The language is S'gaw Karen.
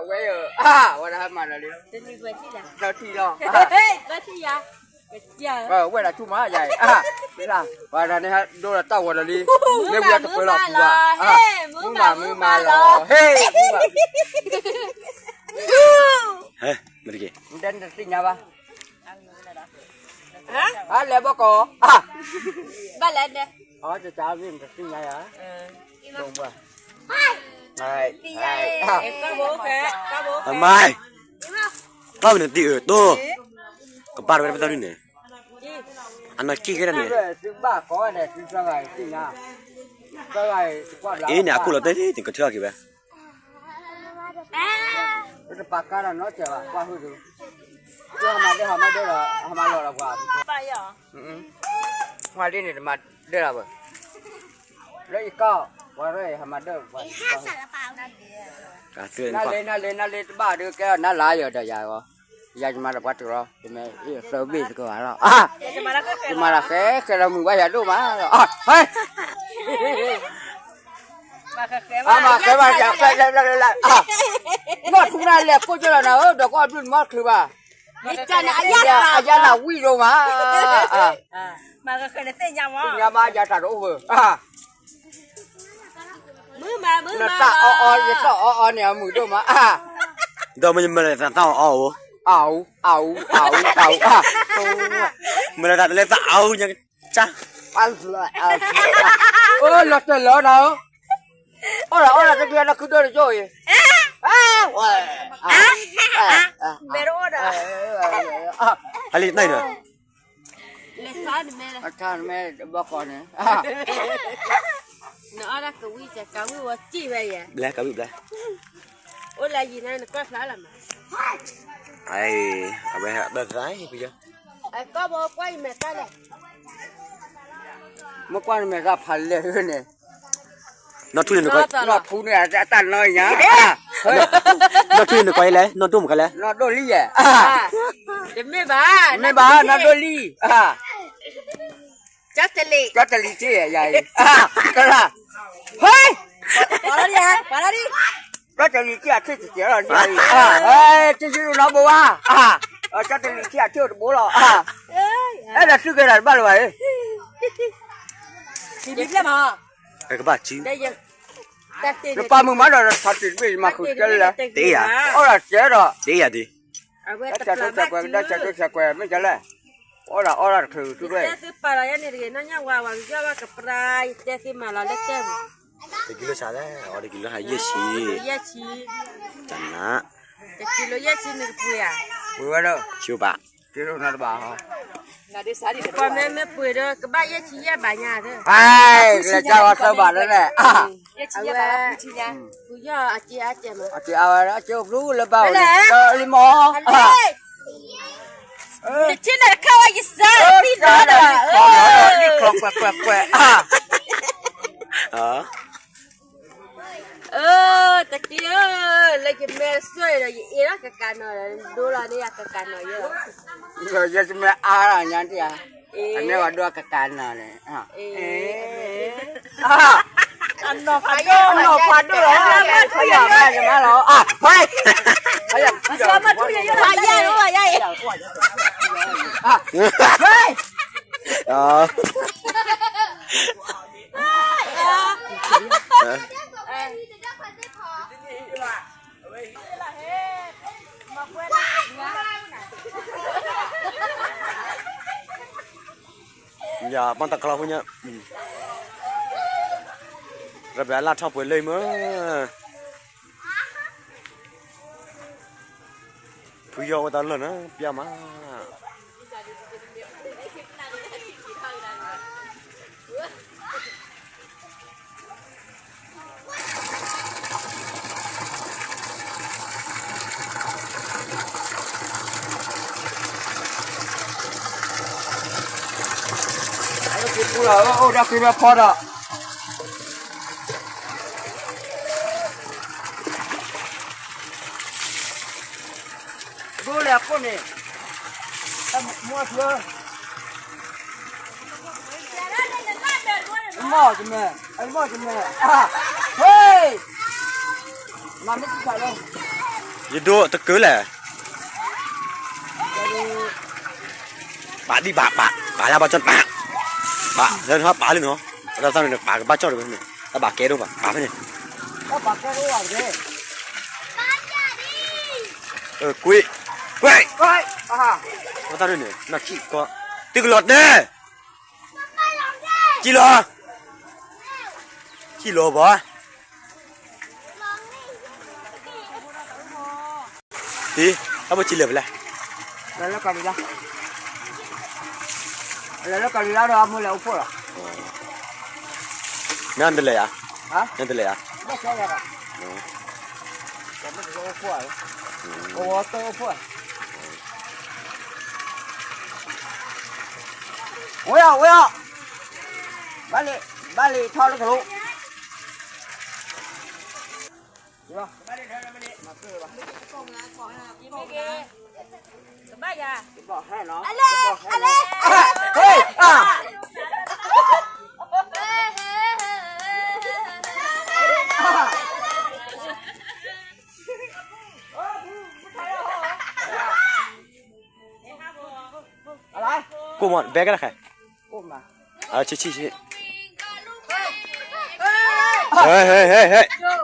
ဝဲယၤ, ဝဲဒၣ်ဟဲမၤလီၤလံ, တနံၤဝဲထံၣ်လီၤ, ဝဲထံၣ်ယၤ, ဝဲဒၣ်ဆူၣ်မးယၤအံၤ, ဝဲဒၣ်န့ၣ်ဒိလီၤတၢ်ဝဲလီၤလံ, မ့ၢ်ဝံၤတပၢလီၤပူၤဘၣ်, မုၢ်မၤမုၢ်မၤလီၤ, ဟဲ, မုၢ်မၤ, မ့ၢ်တသ့ၣ်ညါဘၣ်, ဟါလဲၤဘီကီး, ဘၣ်လဲၤ, အီတၢ်မ့ၢ်တသ့ၣ်ညါယၤ, ဘၣ်, အမါ, ဘၣ်မနုၤတံၢ်အၢတိ, ကဘၣ်တဝဲတပသီဒုန့ၣ်, အနီၢ်ကံၣ်ခဲဒၣ်န့ၣ်, အ့န့ၣ် အခိၣ်လီၤတဲာ်န့ၣ် ကထၢထီၣ်က့ၤဝဲ, တပာ်ကါဒီးနီတစဲးဘၣ်, ကွၢ်ဟုၣ်ဒု, ဟမၤဒၢဟမၤဒၢဒီး ဟမၤလီၤဒီးပှၤ, ပှၤလံန့ၣ်တမၤဒၢလီၤဘၣ်, လၢယကီၢ်, ပှၤရဲၣ်ဟမၤဒၢပှၤ, နၤလ့နၤလ့နၤလ့တဘၣ်ဒုးကဲနၤလၢယၤဒီးယၤ, ယၤယမၤဒီးပှၤတၢၢ်လီၤ, ယမ့ၢ်အ့ၣ်သၢဘ့ၣ်သကိးဘၣ်လီၤ, ယမၤဒီးဃဲဃဲလီၤမုၢ်ဘၣ်ယၤဒိၣ်မးလီၤ, အမၤဃဲဘၣ်ယၤ, နီၢ်ထူနၤလဲၤကိးကၠီလီၤနၤဧၢ, ဒီးကအီၣ်ဘျုးနမီၢ်ချုးဘၣ်, အယၤနၤဝံၣ်ဒိၣ်မး, သ့ၣ်ညါမးယၤတၢ်တအိၣ်ဘၣ်, နသးအီအီ ယသးအီအီန့ၣ် အမုာ်ဒိၣ်မး, ဒီးမ့ၢ်ယမၤလၢသးအီအီဧိၤ, အအူ, အအူ, အအူ, အအူ, မၤလၢတၢ်တလဲသးအီအီညါကစၢ်, အိၣ်လီၤတၢ်လီၤနၤဧၢ, အီၣ်လီၤအီလီၤတက့ၢ်နီၢ်ခုဒိၣ်တကၠိအံၤ, ဝဲ, ဟဲလံတၢ်အံၤနီၤ, အထါနမဲဘီကီးန့ၣ်, နအီၣ်ဒၣ်ကဝံၣ်ကဝံၣ်ဝဲစံၣ်ဝဲယဲ, ဘျဲကဝံၣ်ဘျဲ, အိၣ်လၢယံၤန့ၣ်နကွၢ်ဖျါလီၤမး, အဝဲဘၣ်သး, ကီၢ်ဘီကွၢ်ယမဲာ်သၣ်လဲၣ်, မ့ၢ်ကွၢ်နမဲာ်သၣ်ဖးလဲၢ်န့ၣ်, နီၢ်ထူန့ၣ်နကွၢ်, နီၢ်ထူန့ၣ်အတၢ်နီၢ်ညါ, နီၢ်ထူန့ၣ်နကွၢ်အံၤလဲၣ်, နီၢ်ဒိၣ်မးကလဲၣ်, နီၢ်ဒိၣ်လံယဲ, တမ့ၢ်ဘၣ်, မ့ၢ်ဘၣ်, နီၢ်ဒိၣ်လံ, ကၠီတလံၤ, ကၠီတလံၤထံၣ်ယၤအံၤ, ကရၢ, ဟဲ, ကၠီတလံၤထံၣ်အထံၣ်တစဲးလီၤ, ဟဲ, တယုၢ်နီဘိဝါ, ကၠီတလံၤထံၣ်အထံၣ်တဘိလီၤ, အဲၣ်ဒိးစုကဲတၢ်တဘၣ်လၢၤဘၣ်, ကဘၣ်စု နပာ်မုာ်မးဒီးထီၣ်တံၢ်တဘ့ၣ်မၤဃုာ်ကဲလၢ, တအ့ၣ်ယၤ, အီၣ်ဒီးစဲးဒီး, တအ့ၣ်ယၤဒုး, ဆဲးဒိဆဲးကွဲး ဆဲးကွဲး မ့ၢ်ကလဲၣ်, အီၣ်ဒီးအီၣ်ဒီးတချုးသုးဝဲ, ယတဲသုပာ်လီၤယဲန့ၣ်တဂ့ၤ နီၢ်ညၣ်ဝါဝဲကယီၣ်ဘၣ်ကပြါ ယတဲသုမၤလီၤလၢတဲပူၤ, တကံလိစးလဲၣ်, အီၣ်တကံလိဟးယဲၢ်ဆံ, ယဲၢ်ဆံ, တနၤ, တကံလိယဲၢ်ဆံနကပှ့ၤဧါ, ပှ့ၤဝဲဒီး, ဆံဘၣ်, က့ၤလိနၤတဘၣ်ဟီ, ပှၤမ့ၢ်မ့ၢ်ပှ့ၤဒီး ကဘၣ်ယဲၢ်ဆံယဲၢ်ဘၣ်ညါ, ဟဲ, လဲၤကၢ်ဝဲသၢဘၣ်လၢလဲၣ်, ပှ့ၤယီၢ်အက့အကဲမး, အက့အဝဲ အက့အိၣ်ဘျုးလၢဘၣ်အိၣ်လံမး, တထံၣ်န့ၣ်တခါဝဲယစၢ်သံနီဒီး, ကွဲးကွဲးကွဲးကွဲး, တကံဧၢ, လၢယမဲာ်ဆိၣ်ဒီး ယအ့ၣ်လီၤကကးနီၤ, ဒိလီၤန့ၣ်ယကကးနီၤယဲ, ယမဲာ်အါလီၤညါတယၤ, အန့ၣ်ဝဲဒိကကးနီၤန့ၣ်, အနီၢ်ဖးဒိၣ်, အနီၢ်ဖးဒိၣ်လီၤ, ဖးယၤမးယမးလီၤ, ဖးယၤ, ဖးယၤ, ယပှၤတၢ်ကလီဖိညါ, ရဘျီလၢထီၣ်ပှဲၤလၢမး, ဖုယီၢ်ဝဲတၢ်လၢာ်နီၤ ပျၢ်မး, ပူလီၤ အိၣ်ဒီးဃ့ဘၢဖီဒီး ဒိလဲၤအခိၣ်န့ၣ်, မီၢ်တမဲာ်, မီၢ်တမဲာ်, ဟ့ၣ်, ယဒိတကၢလဲၣ်, ပာ်ဒံးပာ် ပာ် ပာ်လၢဘၣ်ကၠီၣ် ပာ်, ပာ် လၢနဟီပာ်လၢနဟီ, ပတၢ်သၣ်န့ၣ် ပာ်ကဘၣ်ကၠီၣ်တဝဲန့ၣ်, တၢ်ပာ်ကဲဒိၣ်ဘၣ် ပာ်ဖဲန့ၣ်, ကွ့ၢ်, ကွ့ၢ်, ပတၢ်န့ၣ် နီၢ်ခံကီ, သုကလီၤတဲာ် ကံလီၤ, ကံလီၤဘၣ်, တံၤ, တၢ်ဖိကံလၢာ်ဖဲလဲၣ်, လၢကလံၤလါ, လၢကလံၤလါဒီးအမိၢ်လဲၤအိၣ်ဖှိၣ်လီၤ, နတလဲၤယၤ, နတလဲၤယၤ, အိၣ်ဖှိၣ်, ဝဲအီၤ ဝဲအီၤ, ဘၣ်လံ, ဘၣ်လံထီၣ်လၢကလိ, ကိၣ်မး ဘဲကနၣ်ခဲ, ဆံဆံဆံ, ဟဲ ဟဲ ဟဲ ဟဲ